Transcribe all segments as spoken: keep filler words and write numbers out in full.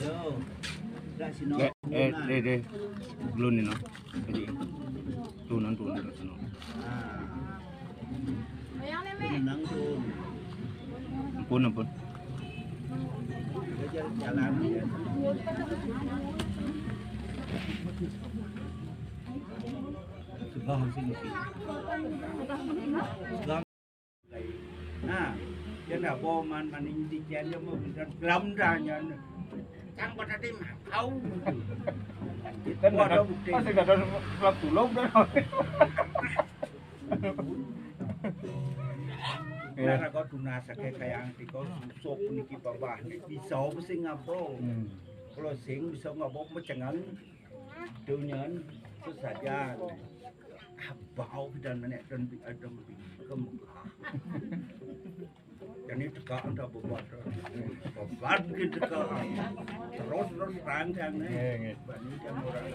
Yo. Dah sini. Dek, eh, dek, dek. Belum ni, no. Jadi, turunan, turunan kat sana. Ah. Tenang tu. Ampun, ampun. Dia jalan, jalan dia. Sebelah sini. Sebelah. Nah, dia nak bawa man, man ini dia, dia mau bilang kelam dah nyan. Cang pada dia mau tahu. Kan ada bukti. Masih ada surat tulung dah. Nah, kau tunas akeh kayang tiko susuk niki babah ni. Bisa apa sing ngapa? Hmm. Kalau sing bisa ngapa mecengan. Dunyan sesajan. Abau dan nenek dan bi-, dan bi-, ke Mekah. Jadi tekaan tak beban. Beban ke tekaan. Terus, terus rancang ni. Nggih, nggih. Bani dia murah.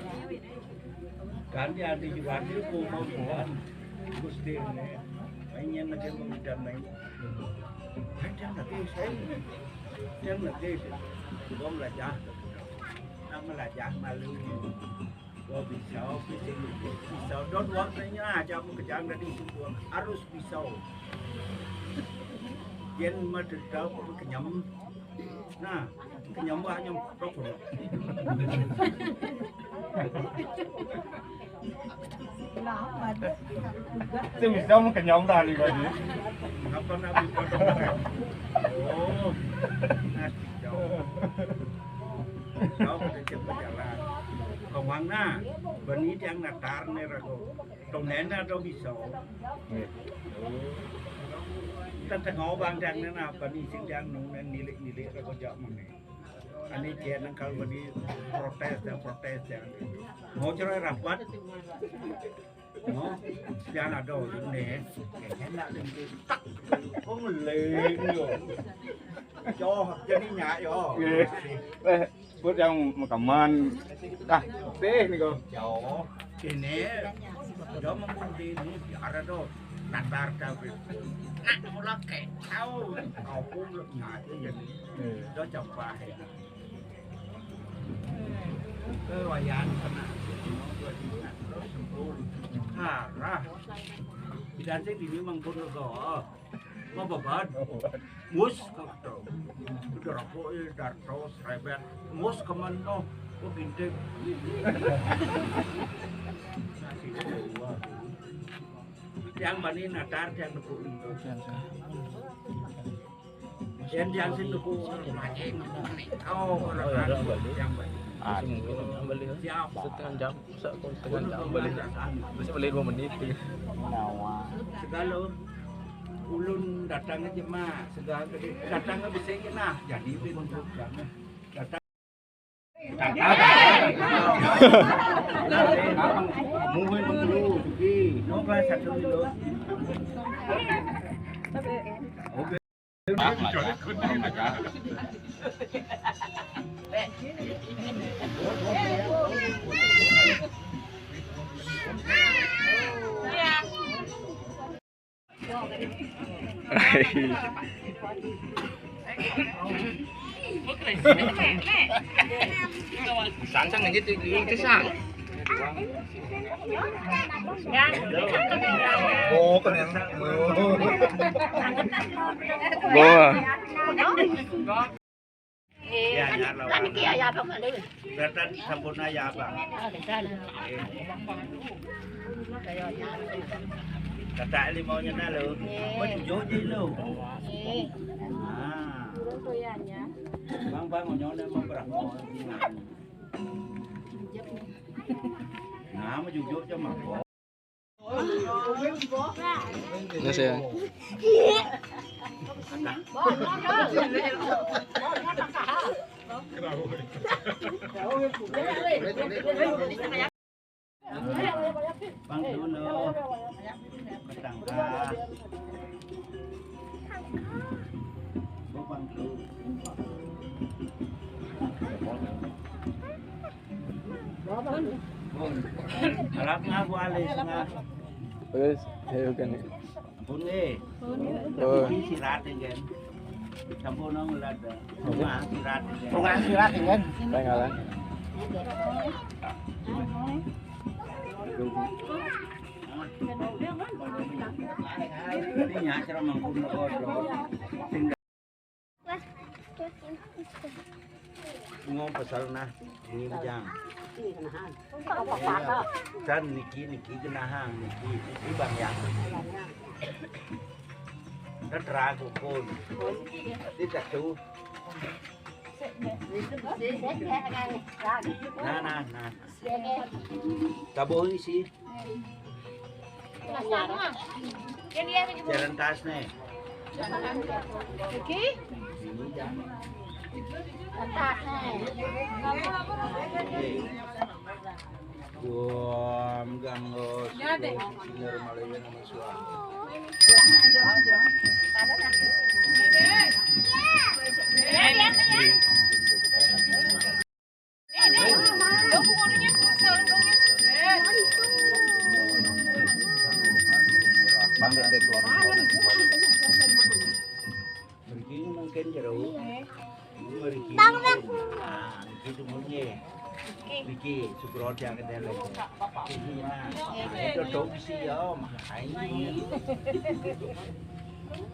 Ganti adi juga ni, ku mau bidan. Gusti ni. Ingin lagi mau bidan ni. Hai, dia lagi, saya. Dia lagi. Gua melajah. Nak melajah malu. Gua bisa, bisa, bisa. Don waktunya aja mau kejang dari situ. Harus bisa. Yen mah tetap kenyam. Nah, kenyam banyak. Rokok. Sing bisa mung kenyang ta ali kok iki. Apa nak buka? Oh. Nah, jauh. Jauh kita cepat jalan. Kawang nah, bani yang natar nih rago. Tonen ada bisa. Nggih. Kita tengok bang yang nana bani sing yang nung nilik-nilik rago jak mana. Ani jen nang kalau bani protes ya, protes ya. Mau cerai rapat. No, pian ada ni. Kayaknya nak lagi tak. Oh, ngeling yo. Yo, jadi nyak yo. Nggih. Eh, buat yang makaman. Dah, teh ni kau. Yo, kene. Yo, mampu di ni biar ada. Natar kau. Nak mula ke. Tahu. Kau pun nak nyak ya. Yo, coba ya. Kewayan kena. Harah. Tidak sih ini mangkun lega. Mau beban. Mus kau. Udah rokok ya, darto, serebet. Mus kemana? Kok ginting? Yang bani natar, yang nepuk itu. Yang, yang sing nepuk. Oh, orang yang bani. Ah, siap. Setengah jam. Masa kau setengah jam balik? Masa balik dua menit tu. Segala ulun datang aja mak, segala datang ke besi ke nah, jadi ulun datang. Datang. Mungkin dulu, Suki. Nongkrong satu dulu. Oke. Sangsang aja tuh, itu sang. Oh, keren. Wah. Ya, ya, lawan. Kan iki ya, ya, Bang, lho. Berarti sampun ya, Bang. Ah, betul. Kata lima nya nah, lho. Nggih. Mau jujur je, lho. Nggih. Ah. Bang, Bang, nyone mau berapa? Nah, mau jujur je, Bang. Nggak sih ya. Bang dulu. Ketangkas. Bang dulu. Harap nga bu alis nga. Terus, ayo kan. Ampun nggih. Oh. Tapi silatin kan. Sampun nang lada. Rumah sirat. Rumah sirat, kan? Pengalan. Ini ya, cara mangkuk. Ngo pasal nah, ini bujang. Dan niki, niki genahang, niki, niki bang ya. Tetra kukun. Di satu. Nah, nah, nah. Tabuh isi. Jalan tas nih. Iki? Ini jam. Tas nih. Wah, megang lo. Ya, deh. Sinar Malaya nama suami. Mriki mungkin jero. Mriki. Bang, Bang. Nah, mriki dumunye. Mriki, Sukro diangen lho. Iki, nah. Itu dong sih ya, makanya.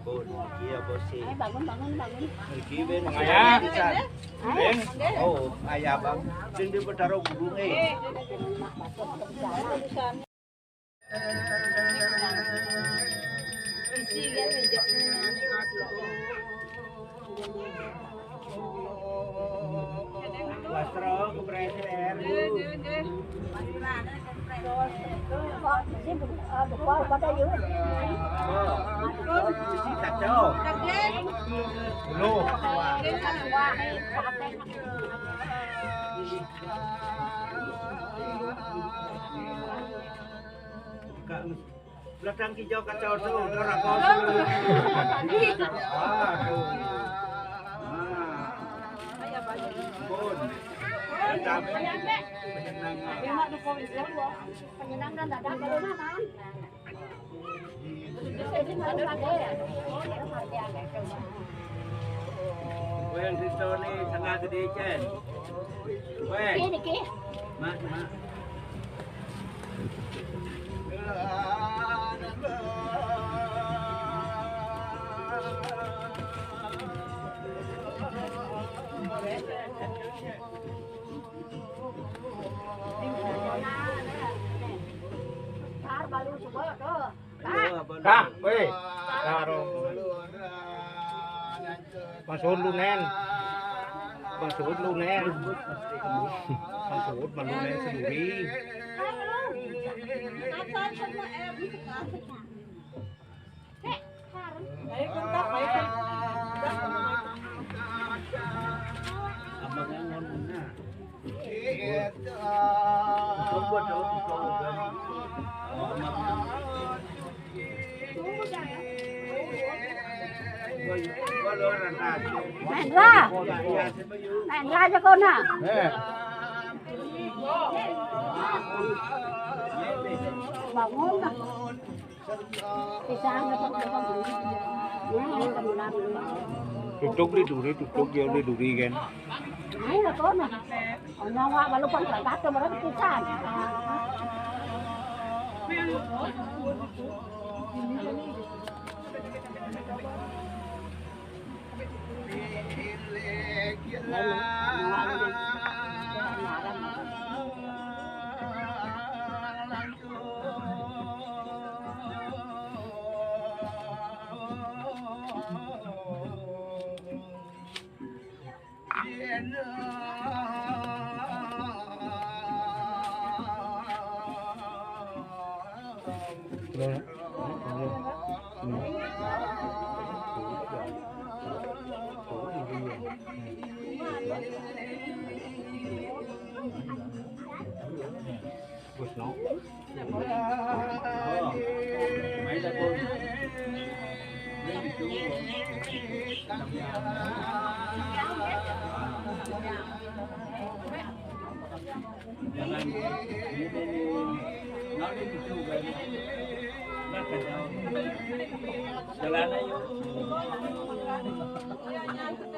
Pun, iya, Bos, sih. Ayo, bangun, bangun, bangun. Mriki, Ben. Ayo. Ben. Oh, ayo, Bang. Sing di Betara Gurunge. Wasra kepreser. Kok sih buka, buka apa dah, yuk? Kacau. Belum. Wah, Ladang kijau kacau tu, ora kosong. Aduh. Nah. Pun. Ladang. Penyenang dan ladang baru naman. Weh, sisone setengah gede, Cen. Weh. Niki, niki. Mak, mak. Kah, weh. Karo. Bang Suhut lunen. Bang Suhut lunen. Bang Suhut mah lunen sendiri. Abang yang ngomongnya. Main lah. Main lah aja kau nah. Eh. Bangun lah. Tutuk di duri, tutuk ya di duri kan. Ayo lah kono. Ono awak balu pun gak kata berarti pisan.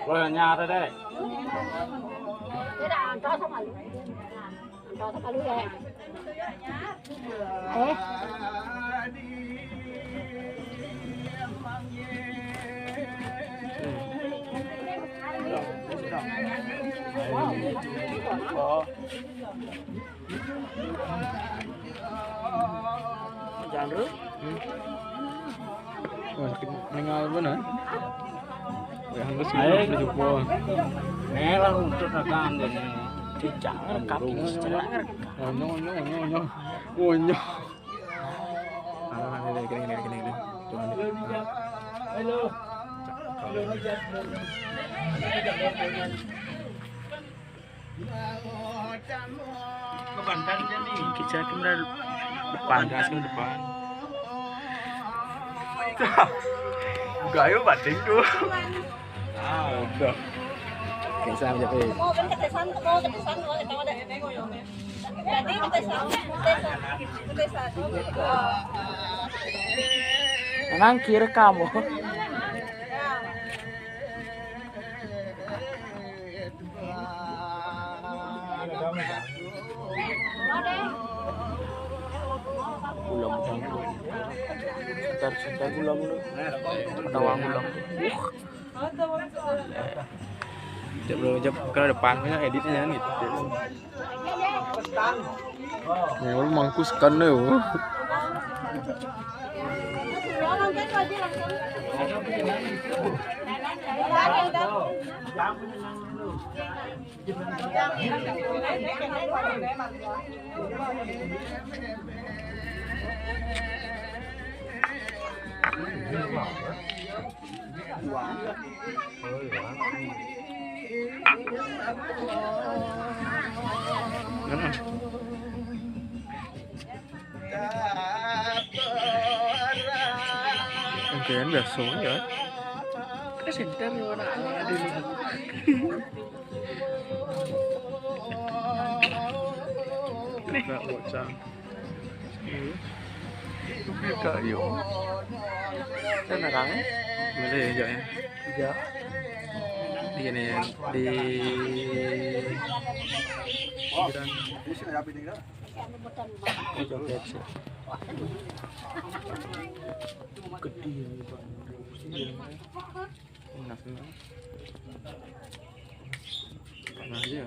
Wah, nyata deh. Eh. Oh. Jangan dulu. Hmm. Wah, ningal bener. Wah, hangga sih. Ayo, udah jumpa. Nih lah, untuk rekam deh nih. Jangan rekam, jangan rekam. Onyo, onyo, onyo, onyo. Onyo. Ah, ini, ini, ini, ini, ini. Tuh, ini. Halo. Kita ke depan. Depan, langsung depan. Gayo batin tuh. Ah, udah. Kayak sama aja, eh. Mau kan ketesan, mau ketesan, mau ketemu deh. Jadi ketesan, ketesan, ketesan. Nangkir kamu. Ulam, ulam. Sebentar, sebentar, ulam dulu. Ketawa ulam. Uh. Jap dulu, jap ke depan, ya, editnya gitu. Ya, lu mangkus kan deh. Kalian biasa ya. Kan sedang yang mana ada di. Nih. Enggak bocah. Buka yuk. Kan nerang ya? Boleh ya, Jok, ya? Iya. Di ini, di Joget sih. Gede ini, Pak. Iya. Enak, enak. Nah, iya.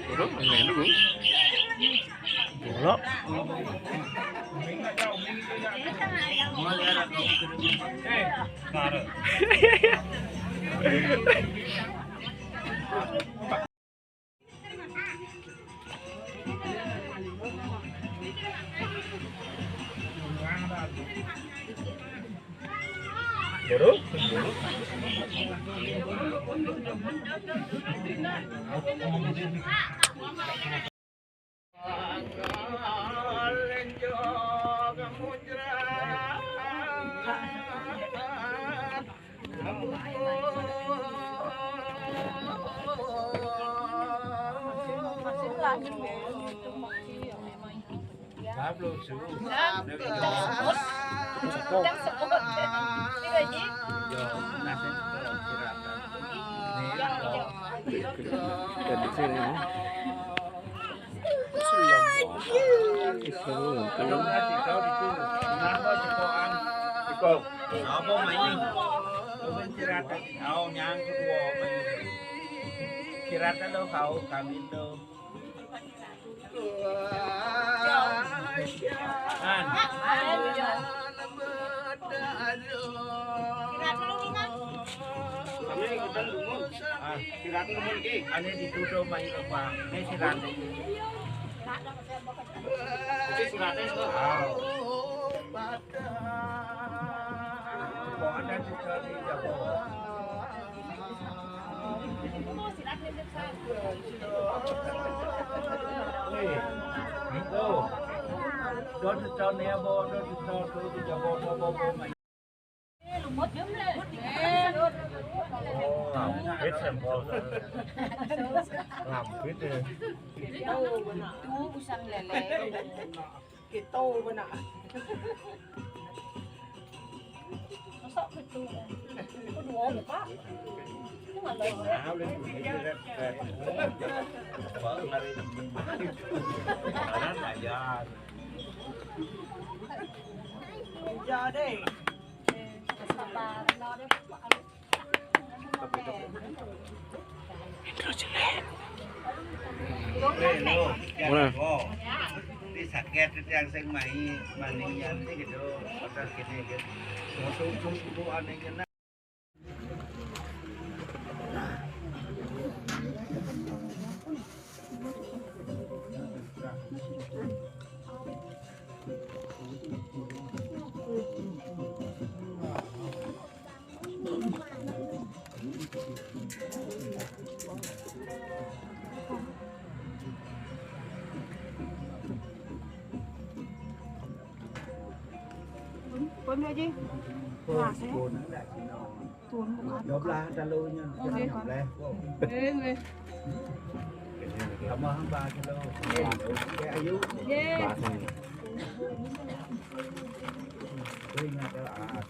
Turun, main dulu. Bola. Baru? Jadi sini. Apa main? Kau istirahat, kau nyangkut, kau main. Istirahat lo, kau kawin lo. Kan? Kami ikutan dulu. Ah, istirahat dulu, Ki. Ane ditutup, Pak, Pak. Ini istirahat. Oke, istirahat, Pak. Ah. Kok ada di, di, di, Oh, lampit sampel. Lampit ya. Itu usang lele. Gitu benar. Masa gitu? Aku dua, Pak. Ini malah. Nah, udah gitu, Red, Red. Baru lari. Mana saya? Iya deh. Sabar. Mana? Di sakit itu yang sing mai, maningan ini gitu. Otak gini gitu. Mau subuh-subuh aneh kena. Pun aja. Nah, saya. Tuan bukan. Jawablah dalunya. Oke. Jawablah. Eh, weh. Sama hamba dulu. Oke, ayo. Ye. Bahasa ini. Ini ada, ah,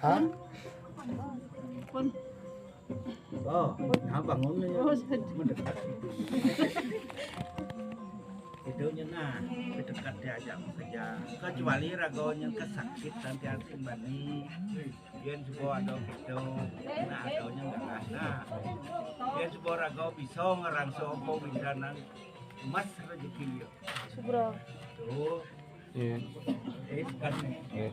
Hah? Pun. Oh, nah bangun ya. Oh, sudah. Mendekat. Itu nah, mendekat diajak kerja. Kecuali ragonya kesakit nanti anti bani. Yen suba ada gitu, nah adanya enggak lah. Nah, yen suba rago bisa ngerangso apa windanan emas rezeki dia. Subra. Tuh. Iya. Eh, kan. Iya.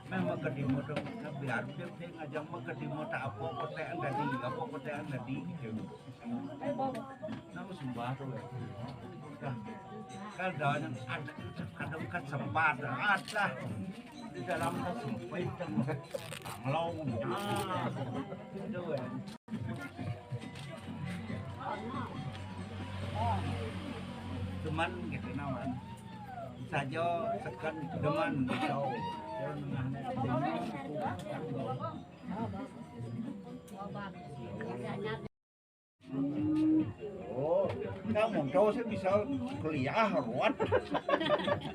Memang kedimo dong, biar dia ngajak mau kedimo tak apa petean tadi, apa petean tadi gitu. Nama sembah tu, eh. Dah. Kan dah yang ada, ada kesempatan, ada di dalam kesempatan. Melong. Ah, itu, eh. Cuman gitu nawan. Saja sekan deman gitu. Jangan nengah-nengah. Oh, kamu tahu saya bisa kuliah, ruwet.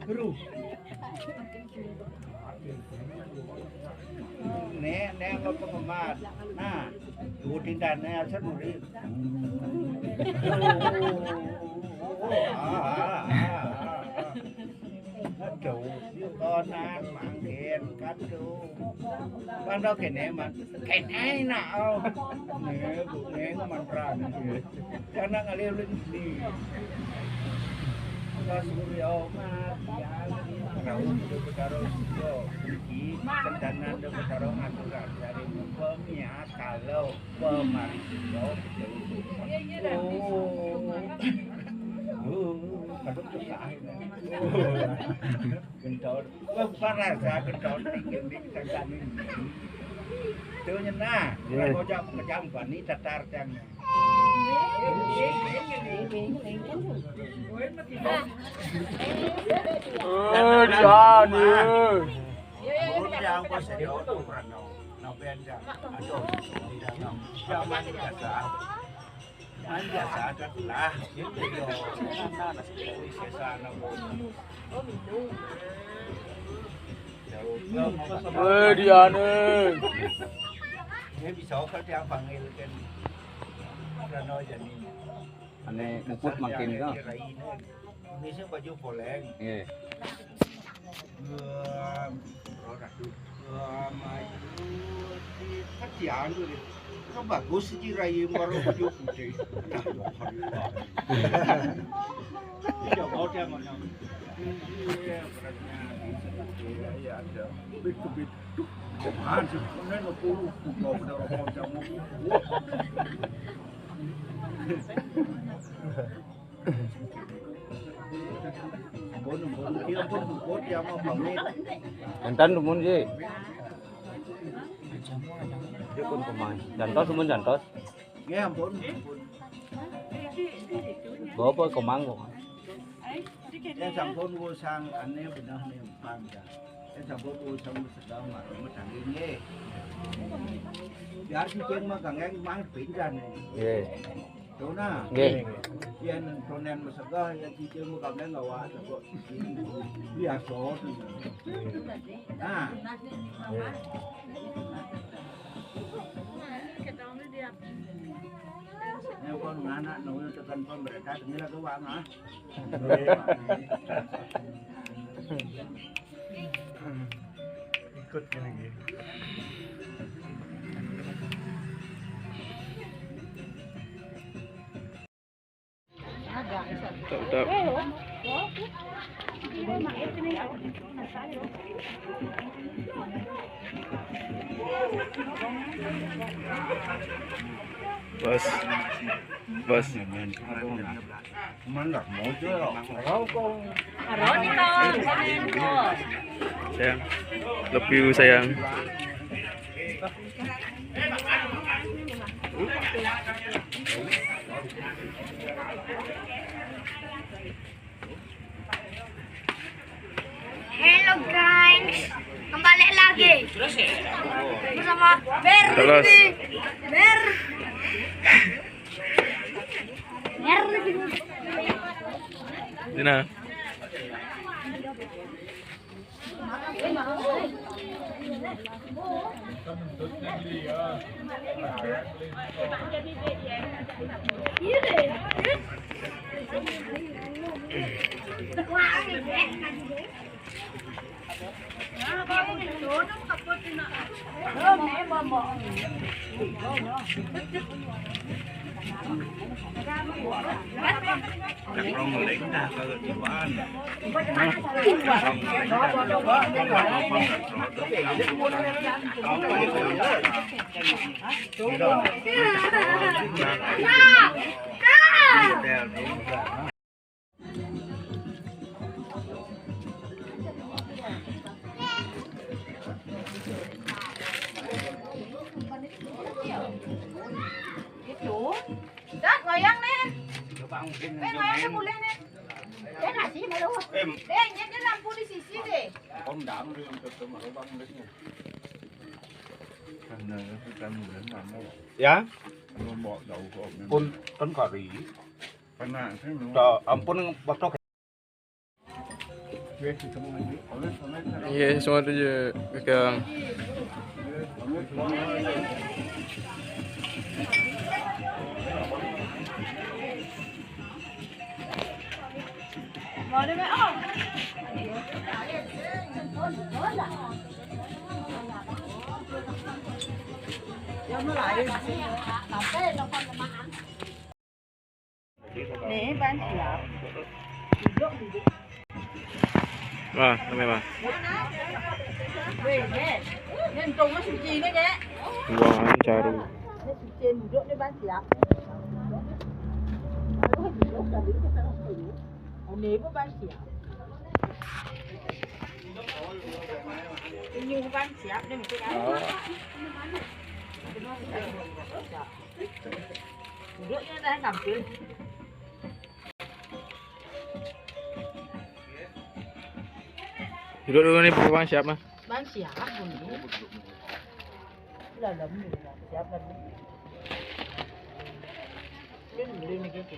Bro. Nek, nek apa penggemar? Nah, duit indahnya aja nuri. Oh, ah, ah, ah, ah. Aduh, konan mangkin kado. Kono kene man, kene nak, oh. Ne, bu, ne mantra. Karena ngalih ulun ini. Surya Omar, ya, rauh itu karo surya. Iki kendanan itu karo aturan dari pemiat kalau pemari surya. Oh. Oh, kadung susah ini. Gendol. Wah, parah, saya gendol. Tinggi, tinggi, tinggi. Tuh, nyenah. Iya. Kalau jam, jam bani, datar, jam. Eh, dia ni. Urut dia, apa saja, orang no. No, benda. Aduh, tidak, no. Zaman biasa. Kan biasa aja lah. Gitu, yo. Sesana, Bu. Eh, dia ni. Ini bisa oke dia panggil kan. Karena jadi. Ane muput makin ka. Ini sih baju poleng. Iya. Wah, ora. Wah, mayu di ketian tuh. Itu bagus sih, rai, baru baju putih. Nah, iya, mau dia mau nyampe. Iya, beratnya. Iya, iya, ada. Begitu, begitu. Cuman sih, mana lo puluh, mau bener rokok jamu. Ampun, ampun, dia ampun, ampun, dia mau pamit. Enten dumun, Ji. Dia pun pemain. Jantos, dumun, jantos. Ya ampun, ampun. Bawa apa, komang, kok? Yen sampun wusang ane beneh ne empang, ya. Yen sampun wusang sedang mari medang nggih. Biar cicing mah kangge mang pindan. Nggih. Dona. Nggih. Yen donen mesegah, yen cicing mah kangge nggawa kok. Biasa. Nah. Nggih. Yen pun anak nunggu tekan pemerintah, ini lagi uang, ah. Ikut ini, nggih. Tok, tok. Bos. Bos. Sayang. Love you, sayang. Hello guys, kembali lagi bersama Ber. Terus. Ber. Ber. Dina. Itu. Dat, ngoyang, Nen. Nen, ngoyang, Nen, boleh, Nen. Nen, nasi malu. Em. Nen, nen, nen, lampu di sisi deh. Om dam, rin, tetep malu, Bang, rin. Karena kita mudah, Bang. Ya? Anu, bawa jauh kok, Nen. Pun, kan kari. Pernah, sih, Nen. Ampun, batok. Iya, semua tu je pegang. Nih, Bang, siap. Duduk, duduk. Wah, rame, Bang. Weh, Nek. Nek, untung suci ini, Nek. Wah, caru. Nek, suci duduk nih, Bang, siap. Aduh, duduk tadi kita harus dulu. Ini, Bu, Bang, siap. Ini, Bang, siap nih, mesti kan. Oh. Duduk ya, dah tampil. Duduk dulu nih, Bang, siap, Mas. Bang, siap, Bang. Lah, lah, siap, Bang. Ini dulu nih, gitu.